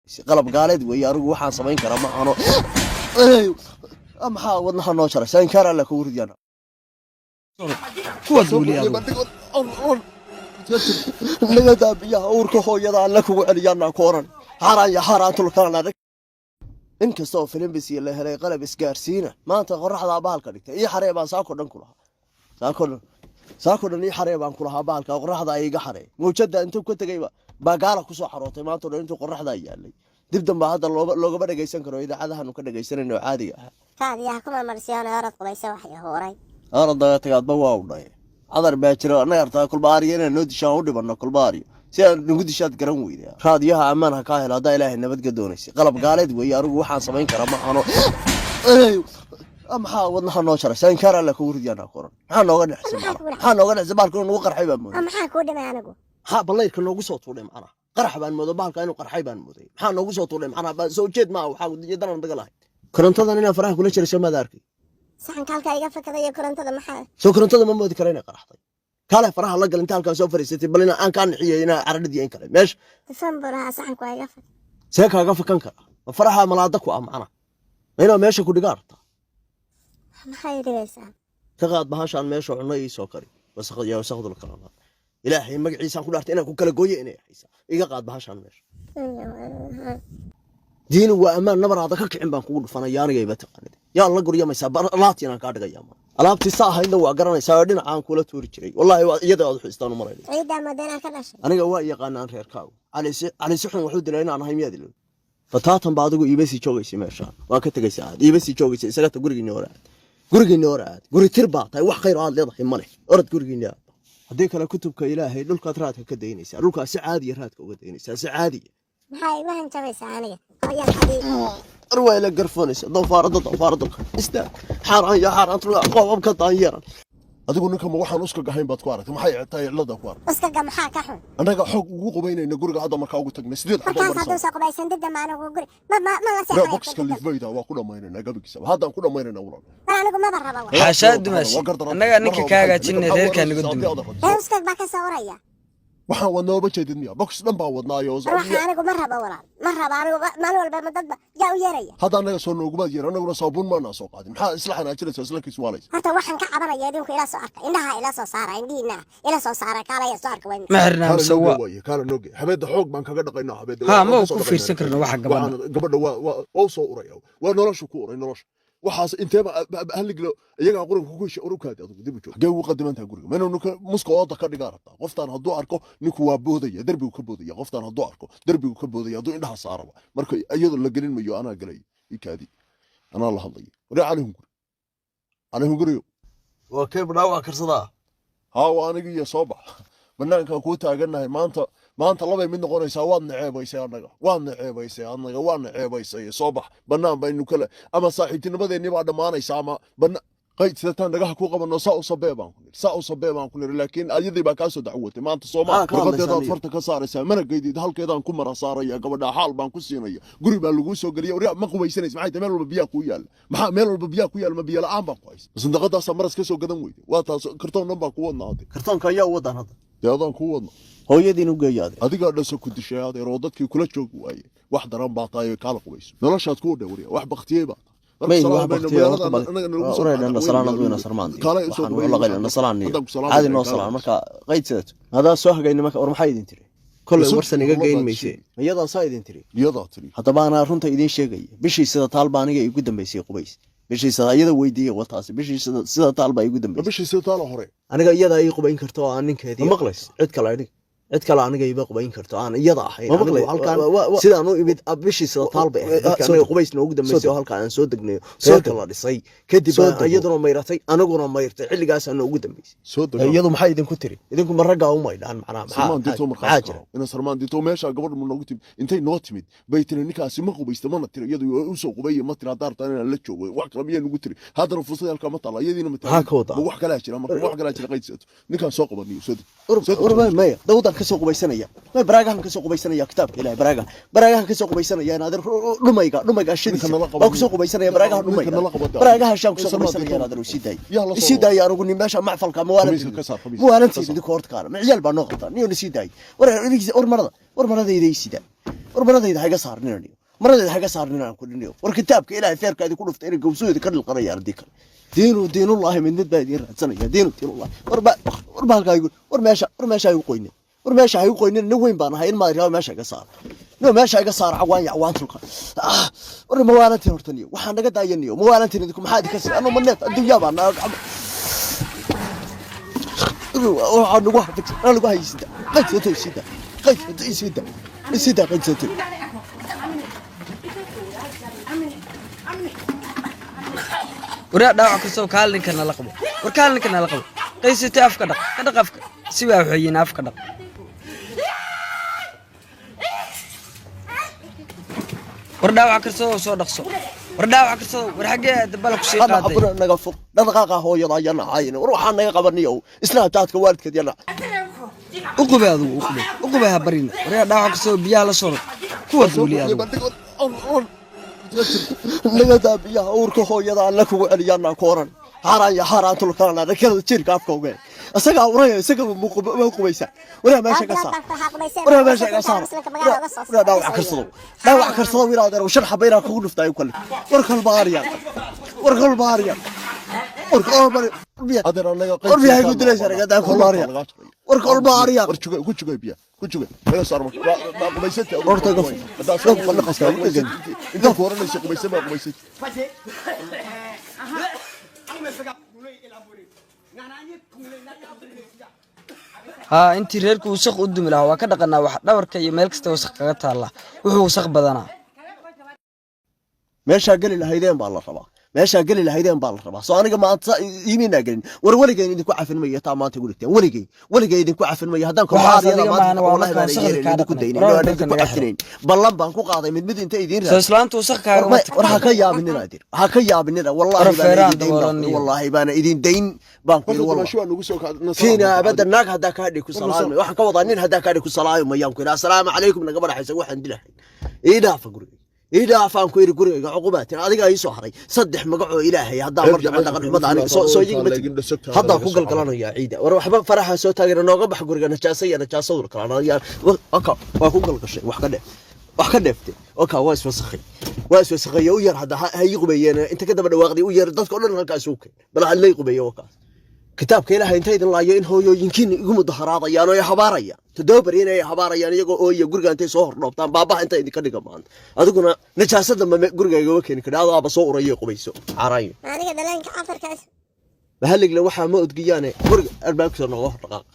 Qalab gaaleed weeye. Anigu waxaan samayn karaa ma ano. Maxaa wadnaha noo jaray? Sainkaar alla kugu ridiyaan. Kuwa duuliya adigu. Naga daabiyaha uurka hooyada alla kugu celiyaanaa ku oran. Xaaraan ya xaaraan tulkalana. Inkasta oo Filimbis la helay qalab isgaarsiina, maanta qoraxdaa bahalka dhigtay. Ii xaree baan saako dhan ku lahaa, saako dhan, saako dhan ii xaree baan ku lahaa. Bahalka qoraxda ay iga xaree. Mawjada intuu ka tegayba baa gaala kusoo xarootay. Maanta o dhan intuu qoraxdaa yaalay, dib damba hadda loogama dhegaysan karo idaacadahaanu ka dhegaysanayno oo caadiga ahaa. Raadiyaha kuma marsiyoona, orad qubaysa, waxay huuray. Aradaga tagaadba waa u dhaye. Cadar baa jiro annaga artaa kolba aariyo inaan noo dishaan u dhibanno. Kolba aariyo si aad nagu dishaad garan weyda. Raadiyaha ammaan ha kaa helo haddaa Ilaahay nabadga doonaysa. Qalab gaaleed weeye. Anigu waxaan samayn karaa ma ano. Maxaa wadnaha noo jaray? Sainkaar alla kugu ridiyaan ku oran. Maxaa nooga dhexsay? Maxaa nooga dhexsay? Bahalka inuu nagu qarxay baan mooday. Oo maxaa kuu dhimay anigu? Maxaa ballayrka noogu soo tuudhay? Macnaha qarax baan moodo, bahalka inuu qarxay baan mooday. Maxaa noogu soo tuudhay? Macnaha soo jeed maaha. Waxaa danan daga lahayd korontadan inaan faraha kula jiray, soo maada arkay? Saxanka halkaa iga fakadayo, korontada maxaa? Soo korontada ma moodi kara inay qaraxday. Kaale faraha la gal inta halkaa soo fariisatay. Bal ina aan kaa nixiyo inaa caradhadiyo in kale meesha. Dufan buu lahaa saxanku, waa iga fak. See kaaga fakan kara? Ma faraha malaada ku ah? Macnaha ma inaa meesha ku dhigaa rabtaa? Maxay dhibaysaa? Ka qaad bahashaan meesha, cunno ii soo kari. Wasaqd yaa wasaqdul kala. Ilaahay magaciisaan ku dhaartay inaan ku kala gooyo inay haysaa. Iga qaad bahashaan meesha. Diini waa ammaan. Nabaraada ka kicin baan kugu dhufanaya. Anigayba taqaanid yaa la guryamaysaa laati inaan kaa dhigaya. Ma alaabtii sa ahaydna waa garanaysaa oo dhinacaan kula tuuri jiray. Wallaahi waa iyada aad xuistaan u malaynay. Ciiddaa mooda ka dhashay. Aniga waa yaqaanaan reerkaagu. Cali si xun wuxuu dilay inaan ahay miyaad iloobi? Fataatan ba adigu iiba sii joogaysay meeshaan. Waa ka tegaysaa, aad iiba sii joogaysay. Isaga ta gurigiinni hore aad, gurigiinni hore aad. Guri tir baa tahay, wax khayr oo aad leedahay ma leh. Orod gurigiinni aad. Haddii kale kutubka Ilaahay dhulkaad raadka ka daynaysaa. Dhulkaad si caadiya raadka uga daynaysaa, si caadiya. Maxaa igu hanjabaysaa aniga? Hooyad adii. Arwaa ila garfoonaysa. Doofaarada, doofaarada, istaag. Xaaraan ya xaaraan, qoobabka daanyeeran. Adigu ninka ma waxaan uska gahayn baad ku aragtay? Maxay tahay cilada ku aragtay? Uskaga maxaa ka xun? Annaga xoog ugu qubaynayna guriga hadda. Markaa ugu tagnay 8 xabo. Markaas hadduu soo qubaysan dib dambe anigu guri ma la Raa seexanay. Boxka Lifbayda waa ku dhammaynaynaa gabigiisa. Haddaan ku dhammaynaynaa, walaal. Bal anigu maba raba wa. Xaashaa dumaashi, annagaa ninka kaa hagaajinay, reerkaa naga dumay. Ee uskag baa ka soo uraya. Waxaan wadnaa oba jeedid miya? Box dhan baa wadnaayo. War waxa anigu ma rabo, walaal, ma rabo anigu. Maalin walba ma dadba yaa u yeeraya? Hadda annaga soo noogumaad yeer. Annaguna saabuun maanaa soo qaadin. Maxaa isla xanaajinaysa, isla kiswaalaysa? Horta waxaan ka cabanaya idinku ila soo arka, indhaha ila soo saara, indhihiina ila soo saara, kaalaya soo arka way. Ma xirnaa Kaala mise nooge waa? Waaye kaala nooge. Habeedda xoog baan kaga dhaqaynaa habeedda. Haa, Waa ma ka soo ku dhaqaynaa. fiirsan karno waxa gabadha. Gabadha waa u soo uraya, waa nolosha ku uray. Nolosha waxaas inteeba haliglo iyagaa quranka ku hesha. Urukaadi adigu dib u joog. Xagee ugu qadimantaha guriga? Ma inuu muska ooda ka dhigaa rabtaa? Qoftaan hadduu arko ninku waa boodaya, derbigu ka boodaya. Qoftaan hadduu arko derbigu ka boodaya, hadduu indhaha saaraba. Marka iyadoo la gelin mayo, anaa gelaya. Ikaadi, anaa la hadlaya. Waree Cali Hunguri, Cali Hunguriyo. Waa kee dhaawac karsadaa? Haa, waa anigi iyo soo bax. Banaankaan kuu taagannahay maanta. Maanta labay mid noqonaysaa: waad naceebaysay annaga, waad naceebaysay annaga, waad naceebaysay. Soo bax bannaan baynu kale, ama saaxiibtinimadeennii baa dhammaanaysa, ama bana qayd sidataan dhagaha ku qabanno. Saa u sabee baan ku niri, saa u sabee baan ku niri, laakiin ayadii baa kaa soo dacwotay maanta. Sooma Maxaa ka hadlaysaa warqadeedaad niyo? farta ka saaraysaa, mana geydid. Halkeedaan ku mara saaraya gabadha, xaal baan ku siinaya. Guri baa laguu soo geliya. Waryaa, ma qubaysanaysa? Maxay tahay? Meel walba biyaa kuu yaalla. Maxaa meel walba biyaa ku yaalla? Ma biyo la'aan baan ku haysa? Sandaqadaasaa maras ka soo gadan weyday. Waa taas, kartoon dhan baan ku wadnaa hadde. Kartoonka ayaa u wadaan hadda? Dee adaan kuu wadna. Hooyadiin u geeya adeer. Adigaa dhasa ku dishay adeer, oo dadkii kula joogi waaye. Wax daran baa tahay, kaala qubayso. Noloshaad ku wadha warya, wax baktiyey baa tahay. Ma ihi wax baktiyey horta. Bal urayna nasalaan aduyna sarmaanti waxaan u laqayna nasalaan niyo caadi noo salaan. Marka qayd sidato hadaa soo hagayna. Marka war maxaa idin tiri? Kolley warsan iga geyn mayse. Iyadaa saa idin tiri? Iyadaa tiri. Haddaba anaa runta idiin sheegaya. Bishii sida taal baa aniga igu dambeysay qubays. Bishii sida iyada weydiiyey wataasi. Bishii sida taal baa igu Ma dambeysay. Bishii sida taala hore. Aniga iyadaa ii qubayn karto oo aan ninkeedii. Ma maqlays? Cid kale aniga, cid kale aniga iba qubayn karto aan iyada ahayn. Ma Anigu maqlay? halkaan sidaan u imid bishii sida taal bay ahayd markii aniga qubays noogu dambeysay oo halkaan aan soo degnayo, reerka la dhisay kadib Soo baa dego. iyaduna mayratay, aniguna mayrtay. Xilligaasaa noogu dambeysay. Soo dego. Iyadu maxay idinku tiri? Idinku ma raggaa u maydhaan macnaha? Maxaa Sarmaan dinto maxaa markaas jira? Ina sarmaan dinto meesha gabadhu ma noogu timid? Intay noo timid bay tiri ninkaasi ma qubaysta, mana tiri iyadu u soo qubeeye. Ma tiri haddaa rabtaan inaan la joogo? Wax kale miyaa nugu tiri? Haddana fursad halkaa ma taala, iyadiina ma Maxaa ka wadaa? Ma wax kalaa jira? Marka wax kalaa jira, qaydsato ninkaan soo qabaniyo. Soo deg. Maya dawdan. Baraagahan kasoo qubaysanaya, may baraagahan kasoo qubaysanaya. Kitaabka Ilahay, baraagaha, baraagahan kasoo qubaysanaya. Inaadeer, dhumayga, dhumayga ashadiisa Ninka nala qabo. Waan kusoo qubaysanaya baraagaha. Ninka Dhumayga nala qabo. Baraagaha shaan kusoo Ninka nala qubaysanaya. qabo. Inaadeer, isii daay. Yaa la soo Isii daay. Anigu nin meesha macfalka ma Khamiiska ka saar, khamiiska. waalantiid. Ka saar. Idinku horta kaala ma ciyaal baa noo qabtaa niyo. Nisii daay. War war marada, war maradayda isii daay. War maradayda haga saarnina niyo, maradayda haga saarnina aan ku dhiniyo. War kitaabka Ilaahay, feerka idinku dhuftay inay gowsahooda ka dhilqanayaan. Haddii kale diinu diinullaahi mid mid baa idiin raadsanaya. Diinu diinullaahi. War ba, war ba halkaa igu, war meesha, war meesha igu qoynin, war meesha ha igu qoynin. Nin weyn baan ahay. In maad meesha iga saara no, meesha iga saara. Cawaan ya cawaan tulka. Ah, war mawaalantiin horta niyo, waxaa naga daaya niyo. Mawaalantiin idinku, maxaa idinka sii anu ma neef adduunyaa baa naa. Waxaa nagu hafigsan nagu haysida qaydsato isida, qaydsato isida, isida qaydsato. Waraa dhaawac kastoo, kaal ninka nala qabo. War kaal ninka nala qabo. Qaysatay, afka dhaq, ka dhaq afka. Si waa waxooyin, afka dhaq. War dhaawac kastoo, soo dhaqso. War dhaawac kastoo, war xaggee dabala kusii Ana qaaday? Abuna naga fog dhaqaaqa hooyada ayana caayina. War waxaa naga qabaniyo isna jaadka waalidkeed yana. U qube adugu, u qube, u qube, ha barina. Waraa dhaawac kastoo, biyaha la soo kuwa duuliya adugu. Naga daa biyaha. Uurka hooyada alla kugu celiyaanaa ku oran. Xaaraan ya xaaraan tulkalana rakada jirka afka uga isagaa uraya, isaga ma qubaysaa. Waraa meesha ka saar, waraa meesha ka saar. Waraa dhaawac karsadow, dhaawac karsadow. Inaad adeer shan xaba inaan kugu dhuftaayo kale. War kalba aariyaan, war kalba aariyaan, war kalba. Adeer, anaga War biyaha igu dilaysaa, naga daa kolba aariyaan. War kolba aariyaan. War jugay, ku jugay biya, ku jugay. Naga saar marka. Waa qubaysatay. Horta gaf. Gaf naqaska ugu dhegan. Inta ku oranaysa qubaysan baa qubaysatay. Haa, intii reerku wasaq u dumi lahaa waa ka dhaqanaa. Wax dhabarka iyo meel kasta wasaq kaga taallaa, wuxuu wasaq badanaa. Meeshaa geli lahaydeen baa la rabaa, meeshaa geli lahaydeen baa la rabaa. Soo aniga maanta iiminaa gelin. War weligeen idinku cafin mayo taa maanta igu dhigteen. Weligey, weligey idinku cafin mayo haddaan Waxaas kolbaariyada adiga maanta maahane, waa wallahi markaan baana wasaqda yeelin kaa idinku dhaqnay. daynin War oo aan dalka idinku naga xiro. cafinayn. Ballan baan ku qaaday mid mid inta idiin Soo raad. islaantu wasaq kaaga War war ha ka yaabinina adeer, ha ka yaabinina. Wallahi War baana feeraan idin dayn baan ku daboolan yidhi, iyo. Wallahi baana idin dayn baan ku yidhi, Horta wallahi. dabaasho waa nagu soo kacday. Fiina abada naag haddaa kaa dhig ku salaamay. Waxaan ka wadaa nin haddaa kaa dhig ku salaamay mayaan ku yidhi assalaamu calaykum. Naga baraxaysa waxaan dilahay. Ii dhaafa guriga, ii dhaafaan ku yidhi gurigayga. Cuqubaatin adigaa ii soo haray saddex magacoo Ilaahay haddaa mar dambe dhaqan xumada aniga soo iyaga ma tigi. Haddaan ku galgalanayaa ciida. War waxba faraxa soo taagana, nooga bax guriga. Najaasa iyo najaasadu kala oka waa ku galgashay. Wax ka dheef, wax ka dheefte oka. Waa iswasakhay, waa iswasakhay. U yar hadda ha ii qubeeyeen. Inta ka daba dhawaaqday u yar dadka o dhan halkaas ugu keen. Bal ha lay qubeeye wakaas. Kitaabka Ilaahay inta idin laayo in hooyooyinkiin igu mudaharaadayaan oo ay habaarayaan 7 beri, inay habaarayaan iyagoo ooya guriga intay soo hordhoobtaan baabaha inta idinka dhiga maanta. Adiguna najaasa dambe guriga igama keeni kardha. Adaaba soo urayo, qubayso caarayo. Aniga dhalaanka cafarkaas. Mahaligle waxaa ma odgiyaane guriga albaabkiisa nooga hor dhaqaaq.